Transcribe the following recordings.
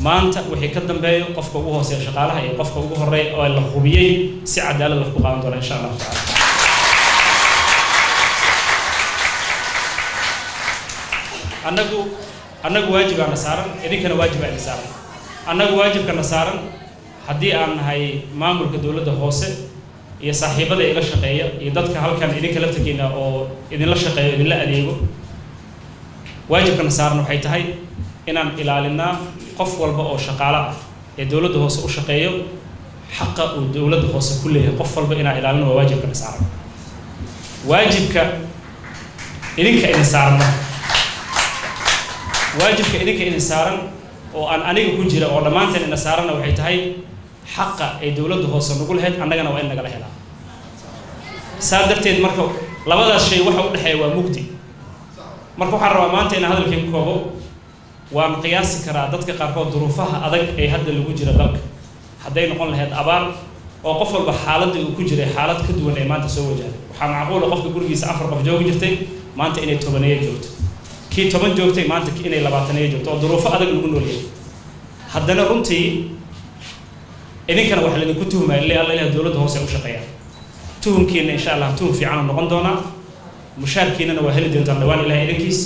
Maanta wixii ka dambeeyo qofka ugu hooseeya shaqaalaha iyo qofka ugu horeeya oo la hubiyey si cadaalad wax ku qaadan doona, insha Allahu tacaala. Annagu waajibaana saaran, idinkana waajibaa idin saaran. Annagu waajibkana saaran haddii aan nahay maamulka dowladda hoose iyo saaxiibada ila shaqeeya iyo dadka halkan idinka laftarkiina oo idinla shaqeeyo, idinla adeego, waajibkana saaran waxay tahay inaan ilaalinaa qof walba oo shaqaale ah ee dowladda hoose u shaqeeyo xaqa uu dowladda hoose ku leeyahay. Qof walba inaan ilaalino waa waajibkana saaran. Waajibka idinka idin saaran marka, waajibka idinka idin saaran oo aan aniga ku jira oo dhammaanteen ina saaranna waxay tahay xaqa ay dowladda hoose nagu lahayd annagana waa in nagala helaa. Saa darteed marka labadaas shay waxa u dhexeeya waa mugdi. Marka waxaan rabaa maanta inaan hadalkay ku koobo. Waan qiyaasi karaa dadka qaarkood duruufaha adag ee hadda lagu jira dalka, hadday noqon lahayd abaar oo qof walba xaaladii uu ku jiray xaalad ka duwan ee maanta soo wajahday. Waxaa macquula qofka gurigiisa 4 qof joogi jirtay maanta inay 10 joogto, kii 10 joogtay maanta inay 20 joogto, oo duruufo adag lagu nool yahay. Haddana runtii idinkana waxaa laydinku tuhmaya ilaa Alla ilaah dowladda hoose u shaqeeyaan. Tuhumkiina insha Allah tuhum fiican oo noqon doonaa, mushaarkiinana waa heli doontaan dhawaan Ilahay idinkiis.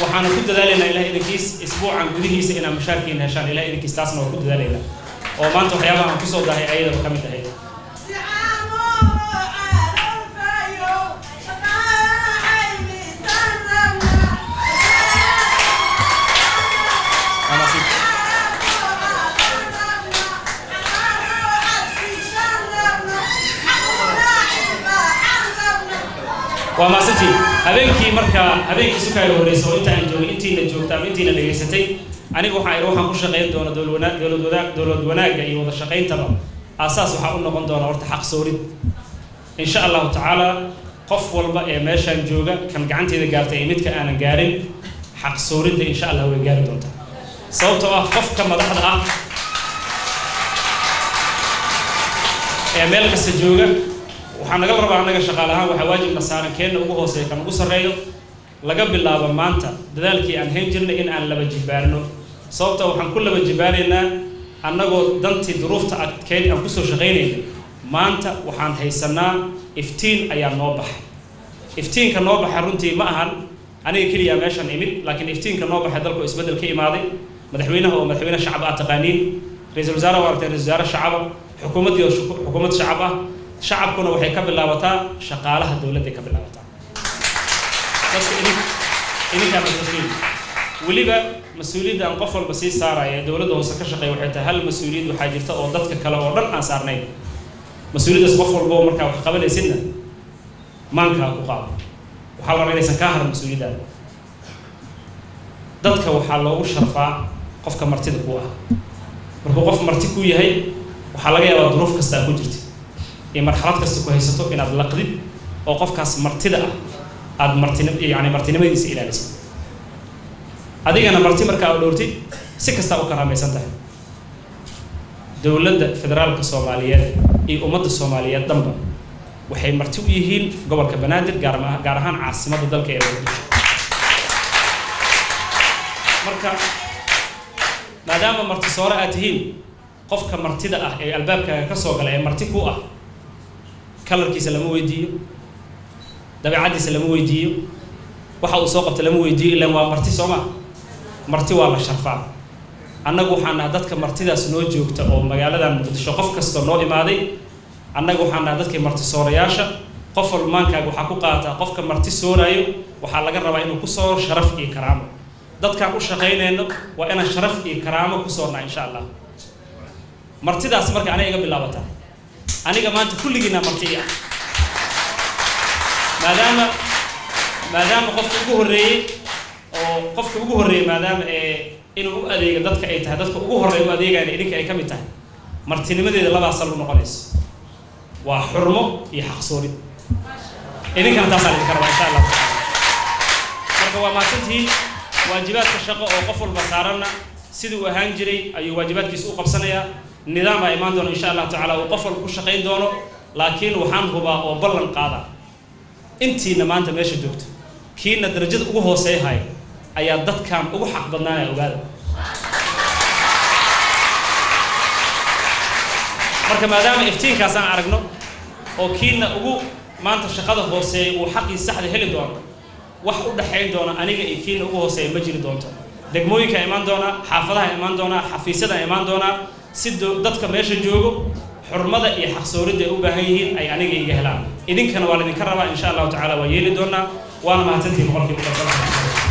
Waxaana ku dadaalaynaa Ilahay idinkiis isbuucan gudihiisa inaad mushaarkiina heshaan, Ilahay idinkiis. Taasna waa ku dadaalaynaa oo maanta waxyaabaha aan kusoo dahay ayadaba ka mid ahayd. Waa maasantii. Habeenkii markaa, habeenkii sukaayo horreysa oo inta aan joogay, intiina joogta ama intiina dhegaysatay, aniga waxaan idhi waxaan ku shaqayn doona dowlad wanaagga iyo wada shaqayntaba aasaas waxaa u noqon doona horta xaq soorid, insha Allahu tacaala. Qof walba ee meeshaan jooga, kan gacanteeda gaartay iyo midka aanan gaarin, xaq sooridda insha Allah way gaari doontaa, sababtoo ah qofka madaxda ah ee meel kasta jooga waxaa naga rabaa annaga shaqaale ahaan waxaa waajibna saaran keenna ugu hooseeya kan ugu sarreeyo laga bilaabo maanta dadaalkii aan hayn jirnay in aan laba jibaarno, sababta waxaan ku laba jibaaraynaa annagoo dantii duruufta adkeyd aan kusoo shaqaynaynay. Maanta waxaan haysanaa iftiin ayaa noo baxay. Iftiinka noo baxay runtii ma ahan aniga keliya meeshan imid, laakiin iftiinka noo baxay dalku isbeddel ka imaaday, madaxweynaha oo madaxweyne shacab ah taqaaniin, ra-iisul wasaare waa aragteen, ra-isul wasaare shacaba, xukuumaddii oo xukuumad shacab ah. Shacabkuna waxay ka bilaabataa shaqaalaha dowladday ka bilaabataa, dadka idinkaa mas-uuliyiin. Weliba mas-uuliyadda aan qof walba sii saaraya ee dowladda hoose ka shaqeeya waxay tahay hal mas-uuliyad waxaa jirta oo dadka kale oo dhan aan saarnayn. Mas-uuliyaddaas qof walba oo markaa wax qabanaysidna maankaa ku qaado, waxaa la rabaa inaysan kaa harin mas-uuliyaddaada. Dadka waxaa loogu sharfaa qofka martida ku ah. Markuu qof marti ku yahay waxaa laga yaabaa duruuf kasta ku jirta iyo marxalad kasta ku haysato inaad laqdid oo qofkaas martida ah aada martin yani martinimadiisa ilaalisid. Adigana marti markaa u dhowrtid si kastaa u karaamaysan tahay. Dowladda federaalka Soomaaliyeed iyo ummadda Soomaaliyeed dhanba waxay marti u yihiin gobolka Banaadir, gaar ahaan caasimadda dalka ee Muqdisho. Marka maadaama marti soore aad tihiin, qofka martida ah ee albaabkaaga ka soo gala ee marti ku ah kalarkiisa lama weydiiyo, dabeecaddiisa lama weydiiyo, waxa uu soo qabta lama weydiiyo, ilaan waa marti. Soo maa marti waa la sharfaa. Annagu waxaan nahay dadka martidaas noo joogta oo magaaladan Muqdisho qof kasta noo imaaday. Annaga waxaan nahay dadkii marti soorayaasha. Qof walba maankaaga waxaa ku qaataa qofka marti sooraayo waxaa laga rabaa inuu ku sooro sharaf iyo karaamo. Dadkaan u shaqaynayno waa inaan sharaf iyo karaamo ku soornaa, insha Allah. Martidaas marka aniga iga bilaabataa. Aniga maanta kulligiinaa marti i ah, maadaama qofka ugu horreeyey oo qofka ugu horreeyey maadaama ee inuu u adeego dadka ay tahay, dadka ugu horreeya u adeegayana idinka ay ka mid tahay, martinimadeeda labaa sal u noqonayso, waa xurmo iyo xaqsoorid. Idinkana taasaa idinka rabaa, insha Allahu tacaala. Marka waa mahadsantihiin. Waajibaadka shaqo oo qof walba saaranna sidii uu ahaan jiray ayuu waajibaadkiisa u qabsanayaa. Nidaam baa imaan doona, insha Allahu tacaala, uu qof walba ku shaqayn doono, laakiin waxaan hubaa oo ballan qaada intiina maanta meesha joogto Kiina darajada ugu hooseeyahay ayaa dadkan ugu xaq badnaanaya, ogaada. Marka maadaama iftiinkaas aan aragno oo kiina ugu maanta shaqada hooseeya uu xaqii saxda heli doono, wax u dhaxayn doona aniga iyo kiina ugu hooseeya ma jiri doonto. Degmooyinka imaan doonaa, xaafadaha imaan doonaa, xafiisyada imaan doonaa, si dadka meesha joogo xurmada iyo xaqsooridda ay u baahan yihiin ay aniga iga helaan. Idinkana waa laydinka rabaa, insha Allahu tacaala waa yeeli doonaa. Waana mahadsantihiin 100%.